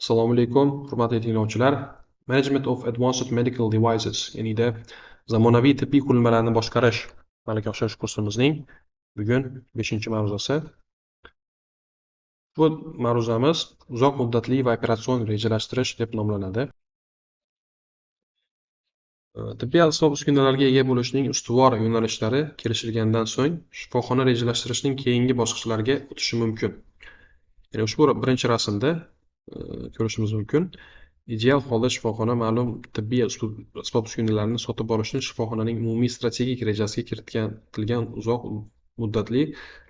Assalomu alaykum, hurmatli tinglovchilar. Management of Advanced Medical Devices, ya'nida zamonaviy tibbiy qurilmalarni boshqarish malaka oshirish kursimizning bugun 5-ma'ruzasi. Bu ma'ruzamiz uzoq muddatli va operatsion rejalashtirish deb nomlanadi. Tibbiy asbob uskunalarga ega bo'lishning ustuvor yo'nalishlari kelishilgandan so'ng shifoxona rejalashtirishning keyingi bosqichlariga o'tishi mumkin. Ya'ni ushbu birinchi rasmda ko'rishimiz mumkin. Ideal holda shifoxona ma'lum tibbiy asbob uskunalarini sotib olishni shifoxonaning umumiy strategik rejasiga kiritilgan uzoq muddatli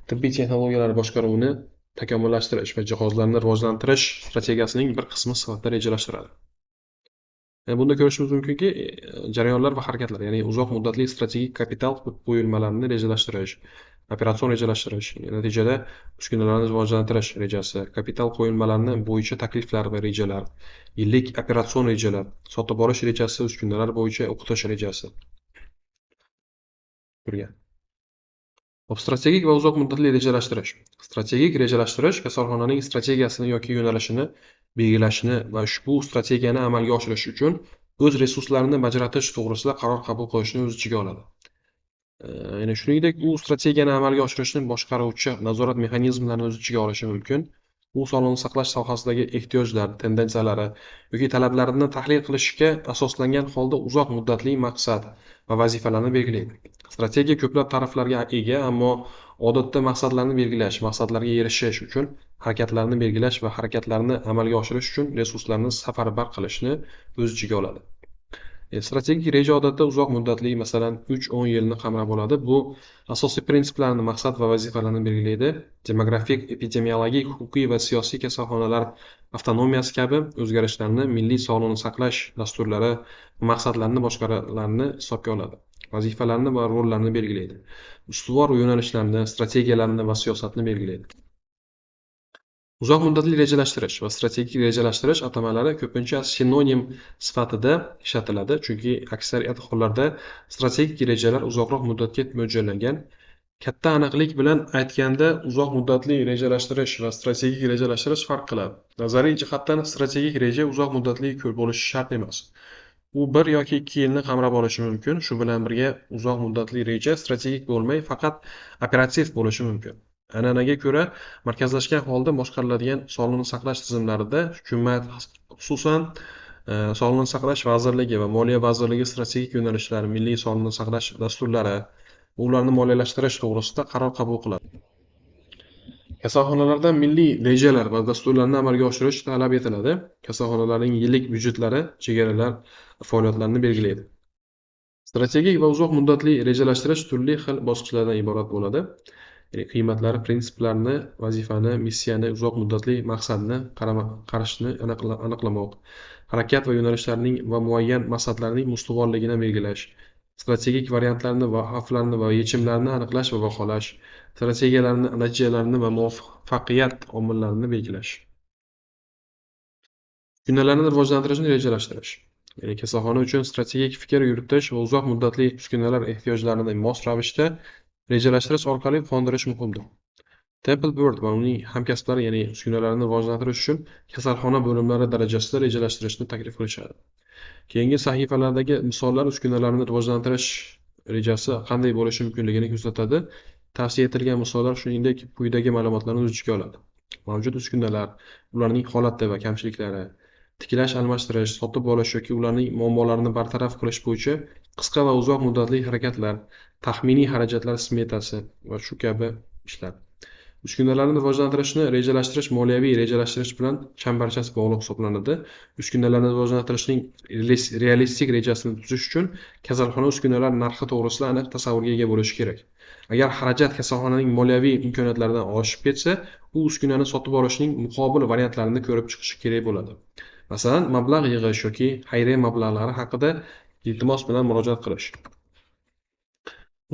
tibbiy texnologiyalar boshqaruvini takomillashtirish va jihozlarni rivojlantirish strategiyasining bir qismi sifatida rejalashtiradi. Bunda ko'rishimiz mumkinki, jarayonlar va harakatlar, ya'ni uzoq muddatli strategik kapital qo'yilmalarni rejalashtirish, operatsion rejalashtirish, natijada uskunalarni rivojlantirish rejasi, kapital qo'yilmalarni bo'yicha takliflar va rejalar, yillik operatsion rejalar, sotib olish rejasi, uskunalar bo'yicha o'qitish rejasi turgan. Hop, strategik va uzoq muddatli rejalashtirish. Strategik rejalashtirish kasalxonaning strategiyasini yoki yo'nalishini belgilashni va ushbu strategiyani amalga oshirish uchun o'z resurslarini ajratish to'g'risida qaror qabul qilishni o'z ichiga oladi. Ya'ni shuningdek, u strategiyani amalga oshirishni boshqaruvchi nazorat mexanizmlarini o'z ichiga olishi mumkin. U sog'liqni saqlash sohasidagi ehtiyojlar, tendensiyalari yoki talablarini tahlil qilishga asoslangan holda uzoq muddatli maqsad va vazifalarni belgilaydi. Strategiya ko'plab ta'riflarga ega, ammo odatda maqsadlarni belgilash, maqsadlarga erishish uchun harakatlarni belgilash va harakatlarni amalga oshirish uchun resurslarni safarbar qilishni o'z ichiga oladi. Strategik reja odatda uzoq muddatli, masalan, 3-10 yilni qamrab oladi. Bu asosiy prinsiplarni, maqsad va vazifalarni belgilaydi. Demografik, epidemiologik, huquqiy va siyosiy kasalxonalar avtonomiyasi kabi o'zgarishlarni, milliy sog'liqni saqlash dasturlari, maqsadlarini, boshqalarni hisobga oladi. Vazifalarni va rollarni belgilaydi. Ustuvor yo'nalishlarni, strategiyalarni va siyosatni belgilaydi. Uzoq muddatli rejalashtirish va strategik rejalashtirish atamalari ko'pincha sinonim sifatida ishlatiladi, chunki aksariyat hollarda strategik rejalar uzoqroq muddatga mo'ljallangan. Katta aniqlik bilan aytganda, uzoq muddatli rejalashtirish va strategik rejalashtirish farq qiladi. Nazariy jihatdan strategik reja uzoq muddatli bo'lishi shart emas. U 1 yoki 2 yilni qamrab olishi mumkin. Shu bilan birga uzoq muddatli reja strategik bo'lmay, faqat operativ bo'lishi mumkin. An'anaga ko'ra, markazlashgan holda boshqariladigan sog'liqni saqlash tizimlarida hukumat, xususan, Sog'liqni saqlash vazirligi va Moliya vazirligi strategik yo'nalishlar, milliy sog'liqni saqlash dasturlari va ularni moliyalashtirish to'g'risida qaror qabul qiladi. Kasalxonalarda milliy rejalar va dasturlarni amalga oshirish talab etiladi. Kasalxonalarning yillik byudjetlari, chegaralar, faoliyatlarini belgilaydi. Strategik va uzoq muddatli rejalashtirish turli xil bosqichlardan iborat bo'ladi. Ya'ni qiymatlar, prinsiplarni, vazifani, missiyani, uzoq muddatli maqsadni, qarashni aniqlamoq, harakat va yo'nalishlarning va muayyan maqsadlarning ustuvorligini belgilash, strategik variantlarni va xavflarni va yechimlarni aniqlash va baholash, strategiyalarni, natijalarini va muvaffaqiyat omillarini belgilash. Uskunalarni rivojlantirishni rejalashtirish. Ya'ni kasalxona uchun strategik fikr yuritish va uzoq muddatli uskunalar ehtiyojlarini mos ravishda rejalashtirish orqali qondirish muhimdir. Temple Bird va uning hamkasblari, ya'ni uskunalarni rivojlantirish uchun kasalxona bo'limlari darajasida rejalashtirishni taklif qilishadi. Keyingi sahifalardagi misollar uskunalarni rivojlantirish rejasi qanday bo'lishi mumkinligini ko'rsatadi. Tavsiya etilgan misollar shuningdek quyidagi ma'lumotlarni o'z ichiga oladi. Mavjud uskunalar, ularning holati va kamchiliklari, tiklash, almashtirish, sotib olish yoki ularning muammolarini bartaraf qilish bo'yicha qisqa va uzoq muddatli harakatlar, taxminiy xarajatlar smetasi va shu kabi ishlar. Uskunalarni rivojlantirishni rejalashtirish moliyaviy rejalashtirish bilan chambarchas bog'liq hisoblanadi. Uskunalarni rivojlantirishning realistik rejasini tuzish uchun kasalxona uskunalar narxi to'g'risida aniq tasavvurga ega bo'lishi kerak. Agar xarajat kasalxonaning moliyaviy imkoniyatlaridan oshib ketsa, u uskunani sotib olishning muqobil variantlarini ko'rib chiqishi kerak bo'ladi. Masalan, mablag' yig'ish yoki xayriya mablag'lari haqida iltimos bilan murojaat qilish.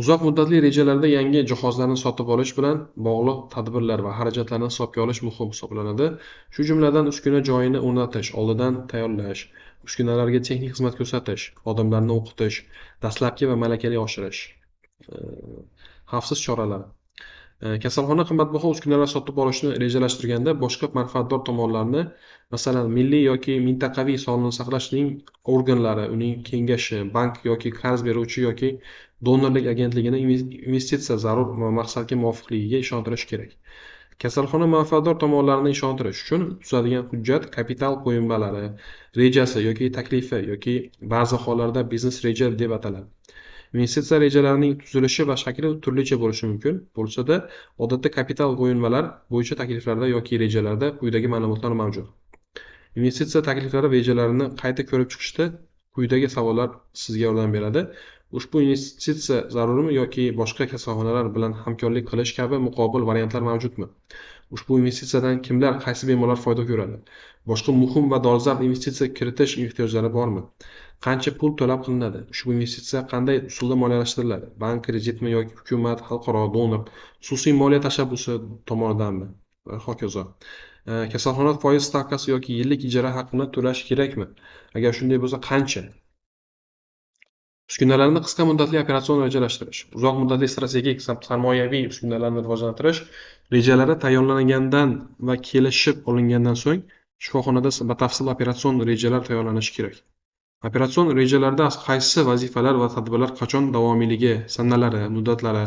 Uzoq muddatli rejalarda yangi jihozlarni sotib olish bilan bog'liq tadbirlar va xarajatlarni hisobga olish muhim hisoblanadi. Shu jumladan uskuna joyini o'rnatish, oldidan tayyorlash, uskunalarga texnik xizmat ko'rsatish, xodimlarni o'qitish, dastlabki va malakali oshirish, xavfsiz choralar. Kasalxona qimmatbaho uskunalar sotib olishni rejalashtirganda boshqa manfaatdor tomonlarni, masalan, milliy yoki mintaqaviy sog'liqni saqlashning organlari, uning kengashi, bank yoki qarz beruvchi yoki donorlik agentligini investitsiya zarur va maqsadga muvofiqligiga ishontirish kerak. Kasalxona manfaatdor tomonlarini ishontirish uchun tuzadigan hujjat kapital qo'yilmalari rejasi yoki taklifi yoki ba'zi hollarda biznes reja deb ataladi. Investitsiya rejalarining tuzilishi va shakli turlicha bo'lishi mumkin bo'lsa-da, odatda kapital qo'yilmalar bo'yicha takliflarda yoki rejalarda quyidagi ma'lumotlar mavjud. Investitsiya takliflari rejalarini qayta ko'rib chiqishda quyidagi savollar sizga yordam beradi. Ushbu investitsiya zarurmi yoki boshqa kasalxonalar bilan hamkorlik qilish kabi muqobil variantlar mavjudmi? Ushbu investitsiyadan kimlar, qaysi bemorlar foyda ko'radi? Boshqa muhim va dolzarb investitsiya kiritish ehtiyojlari bormi? Qancha pul to'lab qilinadi? Ushbu investitsiya qanday usulda moliyalashtiriladi? Bank kreditmi yoki hukumat, xalqaro donor, xususiy moliya tashabbusi tomonidanmi? Va hokazo. Kasalxona foiz stavkasi yoki yillik ijara haqini to'lash kerakmi? Agar shunday bo'lsa, qancha? Uskunalarni qisqa muddatli operatsion rejalashtirish, uzoq muddatli strategik sarmoyaviy uskunalarni rivojlantirish rejalari tayyorlangandan va kelishib olingandan so'ng shifoxonada batafsil operatsion rejalar tayyorlanishi kerak. Operatsion rejalarda qaysi vazifalar va tadbirlar qachon davomiyligi, sanalari, muddatlari,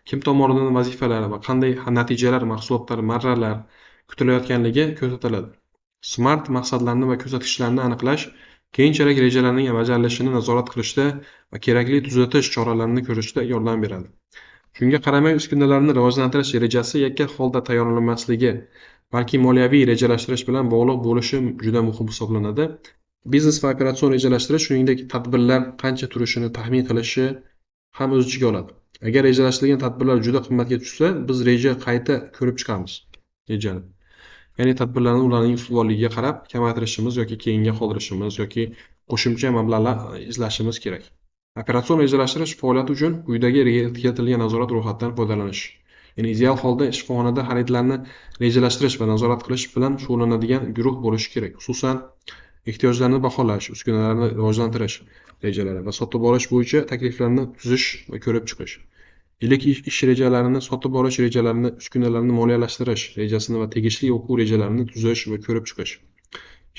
kim tomonidan vazifalar va qanday natijalar, mahsulotlar, marralar kutilayotganligi ko'rsatiladi. SMART maqsadlarni va ko'rsatkichlarni aniqlash keyinchalik rejalarning bajarilishini nazorat qilishda va kerakli tuzatish choralarini ko'rishda yordam beradi. Shunga qaramay, uskunalarni rivojlantirish rejasi yakka holda tayyorlanmasligi, balki moliyaviy rejalashtirish bilan bog'liq bo'lishi juda muhim hisoblanadi. Biznes va operatsion rejalashtirish, shuningdek, tadbirlar qancha turishini taxmin qilishi ham o'z ichiga oladi. Agar rejalashtirilgan tadbirlar juda qimmatga tushsa, biz reja qayta ko'rib chiqamiz. Rejani. Ya'ni tadbirlarni ularning ustuvorligiga qarab kamaytirishimiz yoki keyinga qoldirishimiz yoki qo'shimcha mablag'lar izlashimiz kerak. Operatsion rejalashtirish faoliyati uchun quyidagi keltirilgan nazorat ro'yxatidan foydalanish. Ya'ni ideal holda shifoxonada xaridlarni rejalashtirish va nazorat qilish bilan shug'ullanadigan guruh bo'lishi kerak. Xususan, ehtiyojlarni baholash, uskunalarni rivojlantirish rejalari va sotib olish bo'yicha takliflarni tuzish va ko'rib chiqish. Yillik ish rejalarini, sotib olish rejalarini, uskunalarni moliyalashtirish rejasini va tegishli o'quv rejalarini tuzish va ko'rib chiqish.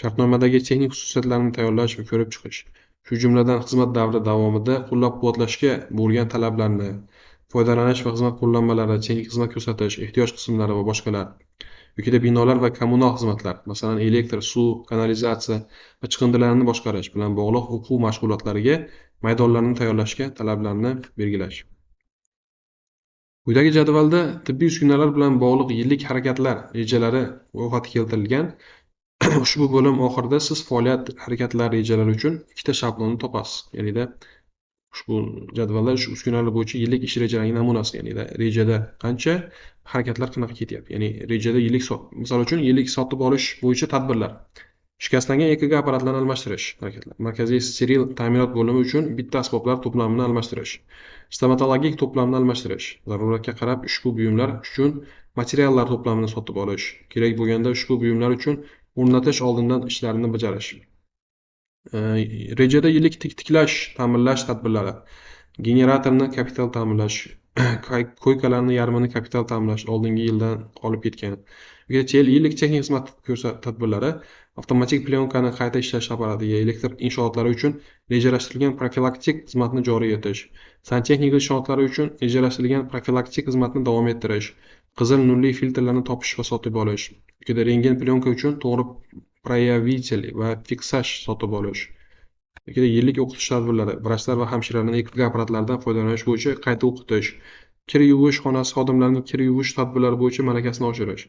Shartnomadagi texnik xususiyatlarni tayyorlash va ko'rib chiqish. Shu jumladan xizmat davri davomida qo'llab-quvvatlashga bo'lgan talablarni, foydalanish va xizmat qo'llanmalari, texnik xizmat ko'rsatish, ehtiyoj qismlari va boshqalar. Yoki binolar va kommunal xizmatlar, masalan, elektr, suv, kanalizatsiya va chiqindilarni boshqarish bilan bog'liq o'quv mashg'ulotlariga maydonlarni tayyorlashga talablarni belgilash. Quyidagi jadvalda tibbiy uskunalar bilan bog'liq yillik harakatlar rejalari ro'yxati keltirilgan. Ushbu bo'lim oxirida siz faoliyat harakatlar rejalari uchun ikkita shablonni topasiz. Ya'ni ushbu jadvalda shu uskunalar bo'yicha yillik ish rejalarining namunasi, ya'ni rejada qancha harakatlar qanaqa ketyapti. Ya'ni rejada yillik, misol uchun yillik sotib olish bo'yicha tadbirlar, shikastlangan EKG apparatlarini almashtirish harakatlar, markaziy steril ta'minot bo'limi uchun bitta asboblar to'plamini almashtirish, stomatologik to'plamni almashtirish, zaruratga qarab ushbu buyumlar uchun materiallar to'plamini sotib olish, kerak bo'lganda ushbu buyumlar uchun o'rnatish oldindan ishlarini bajarish. Rejada yillik tiklash, ta'mirlash tadbirlari, generatorni kapital ta'mirlash, koykalarni yarmini kapital ta'mirlash oldingi yildan qolib ketgan. Yillik texnik xizmat ko'rsatish tadbirlari, avtomatik plyonkani qayta ishlash apparatiga, elektr inshootlari uchun rejalashtirilgan profilaktik xizmatni joriy etish, santexnika inshootlari uchun rejalashtirilgan profilaktik xizmatni davom ettirish, qizil nurli filtrlarni topish va sotib olish, yoki rentgen plyonka uchun to'g'ri proyavitel va fiksaj sotib olish, yoki yillik o'qitish tadbirlari, vrachlar va hamshiralarni EKG apparatlaridan foydalanish bo'yicha qayta o'qitish, kir yuvish xonasi xodimlarining kir yuvish tadbirlari bo'yicha malakasini oshirish,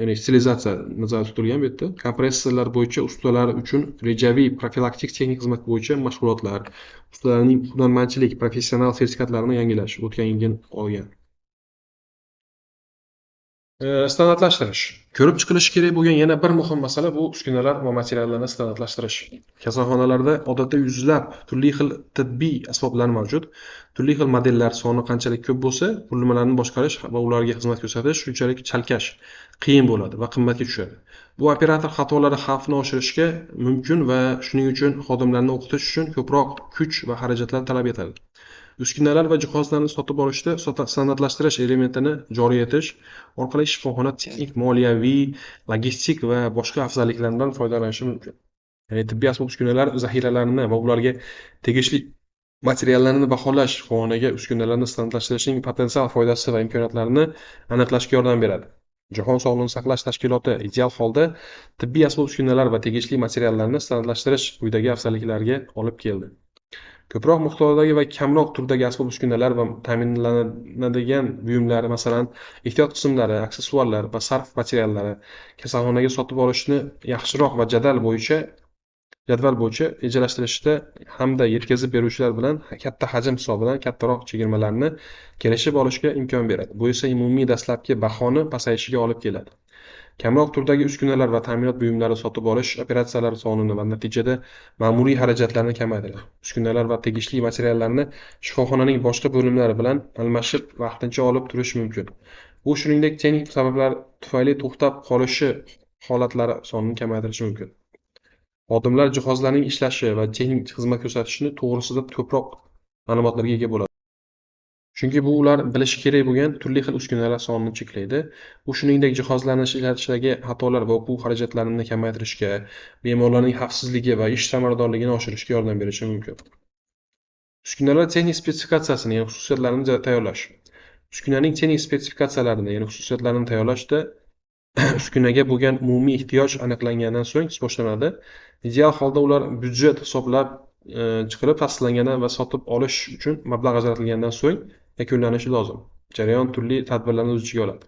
ya'ni sterilizatsiya nazarda tutilgan bu yerda, kompressorlar bo'yicha ustalar uchun rejaviy profilaktik texnik xizmat bo'yicha mashg'ulotlar, ustalarning hunarmandchilik professional sertifikatlarini yangilash, o'tgan yildan olgan. Standartlashtirish. Ko'rib chiqilishi kerak bo'lgan yana bir muhim masala bu uskunalar va materiallarni standartlashtirish. Kasalxonalarda odatda yuzlab turli xil tibbiy asboblar mavjud. Turli xil modellar soni qanchalik ko'p bo'lsa, qurilmalarni boshqarish va ularga xizmat ko'rsatish shunchalik chalkash, qiyin bo'ladi va qimmatga tushadi. Bu operator xatolari xavfini oshirishga mumkin va shuning uchun xodimlarni o'qitish uchun ko'proq kuch va xarajatlar talab etadi. Uskunalar va jihozlarni sotib olishda standartlashtirish elementini joriy etish orqali shifoxona texnik, moliyaviy, logistik va boshqa afzalliklardan foydalanishi mumkin. Ya'ni tibbiy asbob-uskunalar zaxiralarini va ularga tegishli materiallarni baholash shifoxonaga uskunalarni standartlashtirishning potensial foydasi va imkoniyatlarini aniqlashga yordam beradi. Jahon sog'liqni saqlash tashkiloti ideal holda tibbiy asbob-uskunalar va tegishli materiallarni standartlashtirish quyidagi afzalliklarga olib keldi. Ko'proq miqdordagi va kamroq turdagi asbob-uskunalar va ta'minlanadigan buyumlar, masalan, ehtiyot qismlari, aksessuarlar va sarf materiallari kasalxonaga sotib olishni yaxshiroq va jadval bo'yicha rejalashtirishda hamda yetkazib beruvchilar bilan katta hajm hisobidan kattaroq chegirmalarni kelishib olishga imkon beradi. Bu esa umumiy dastlabki bahoni pasayishiga olib keladi. Kamroq turdagi uskunalar va ta'minot buyumlari sotib olish operatsiyalari sonini va natijada ma'muriy xarajatlarni kamaytiradi. Uskunalar va tegishli materiallarni shifoxonaning boshqa bo'limlari bilan almashib vaqtincha olib turish mumkin. Bu shuningdek texnik sabablar tufayli to'xtab qolishi holatlari sonini kamaytirishi mumkin. Xodimlar jihozlarning ishlashi va texnik xizmat ko'rsatishini to'g'risida ko'proq ma'lumotlarga ega bo'ladi. Chunki bu ular bilishi kerak bo'lgan turli xil uskunalar sonini cheklaydi. Bu shuningdek jihozlarni ishlatishdagi xatolar va o'quv xarajatlarini kamaytirishga, bemorlarning xavfsizligi va ish samaradorligini oshirishga yordam berishi mumkin. Uskunalar texnik spetsifikatsiyasini, ya'ni xususiyatlarini tayyorlash. Uskunaning texnik spetsifikatsiyalarini, ya'ni xususiyatlarini tayyorlashda uskunaga bo'lgan umumiy ehtiyoj aniqlangandan so'ng boshlanadi. Ideal holda ular byudjet hisoblab chiqilib tasdiqlangandan va sotib olish uchun mablag' ajratilgandan so'ng yakunlanishi lozim. Jarayon turli tadbirlarni o'z ichiga oladi.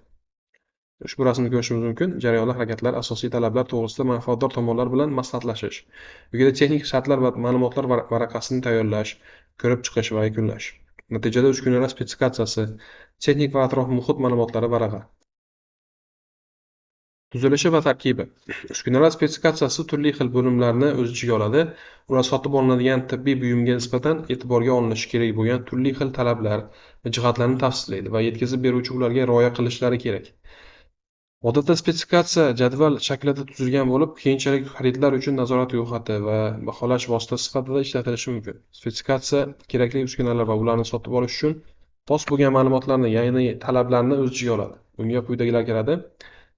Ushbu rasmni ko'rishimiz mumkin. Jarayonli harakatlar, asosiy talablar to'g'risida manfaatdor tomonlar bilan maslahatlashish, quyida texnik shartlar va ma'lumotlar varaqasini tayyorlash, ko'rib chiqish va yakunlash. Natijada uskunalar spetsifikatsiyasi, texnik va atrof-muhit ma'lumotlari varaqa. Tuzilishi va tarkibi. Uskunalar spetsifikatsiyasi turli xil bo'limlarni o'z ichiga oladi. Ular sotib olinadigan tibbiy buyumga nisbatan e'tiborga olinishi kerak bo'lgan turli xil talablar va jihatlarni tavsiflaydi va yetkazib beruvchi ularga rioya qilishlari kerak. Odatda spetsifikatsiya jadval shaklida tuzilgan bo'lib, keyinchalik xaridlar uchun nazorat ro'yxati va baholash vositasi sifatida ishlatilishi mumkin. Spetsifikatsiya kerakli uskunalar va ularni sotib olish uchun xos bo'lgan ma'lumotlarni, ya'ni talablarni o'z ichiga oladi. Bunga quyidagilar kiradi: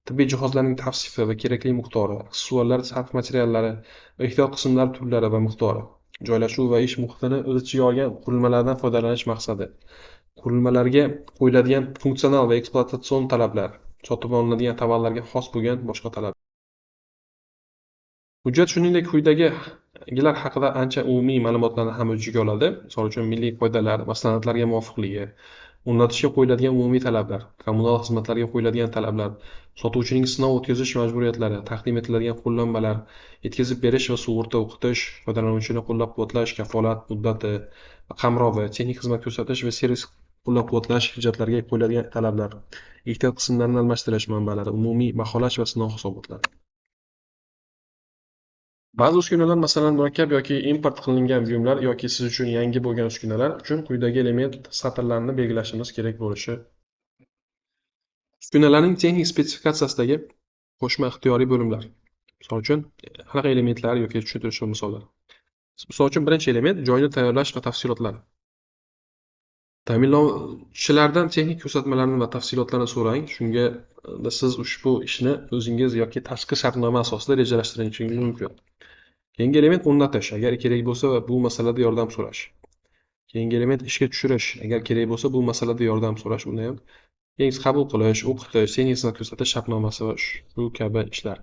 tibbiy jihozlarning tavsifi va kerakli miqdori, aksessuarlar, sarf materiallari va ehtiyot qismlari turlari va miqdori, joylashuv va ish muhitini o'z ichiga olgan qurilmalardan foydalanish maqsadi, qurilmalarga qo'yiladigan funksional va ekspluatatsion talablar, sotib olinadigan tovarlarga xos bo'lgan boshqa talablar. Hujjat shuningdek quyidagilar haqida ancha umumiy ma'lumotlarni ham o'z ichiga oladi. Misol uchun, milliy qoidalar va standartlarga muvofiqligi, o'rnatishga qo'yiladigan umumiy talablar, kommunal xizmatlarga qo'yiladigan talablar, sotuvchining sinov o'tkazish majburiyatlari, taqdim etiladigan qo'llanmalar, yetkazib berish va sug'urta o'qitish, foydalanuvchini qo'llab-quvvatlash kafolat muddati va qamrovi, texnik xizmat ko'rsatish va servis qo'llab-quvvatlash hujjatlariga qo'yiladigan talablar, ehtiyot qismlarini almashtirish manbalari, umumiy baholash va sinov hisobotlari. Ba'zi uskunalar, masalan, murakkab yoki import qilingan buyumlar yoki siz uchun yangi bo'lgan uskunalar uchun quyidagi element satrlarini belgilashimiz kerak bo'lishi. Uskunalarning texnik spetsifikatsiyasidagi qo'shma ixtiyoriy bo'limlar. Misol uchun, qanaqa elementlar yoki tushuntirish misollar. Misol uchun, birinchi element joyni tayyorlash va tafsilotlar. Ta'minlovchilardan texnik ko'rsatmalarni va tafsilotlarni so'rang. Shunga siz ushbu ishni o'zingiz yoki tashqi shartnoma asosida rejalashtirishingiz mumkin. Keyingi element o'rnatish, agar kerak bo'lsa bu masalada yordam so'rash. Keyingi element ishga tushirish, agar kerak bo'lsa bu masalada yordam so'rash, uni ham. Keyingisi qabul qilish, o'qitish, texnik xizmat ko'rsatish shartnomasi va shu kabi ishlar.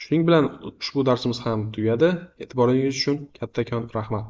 Shuning bilan ushbu darsimiz ham tugadi. E'tiboringiz uchun kattakon rahmat.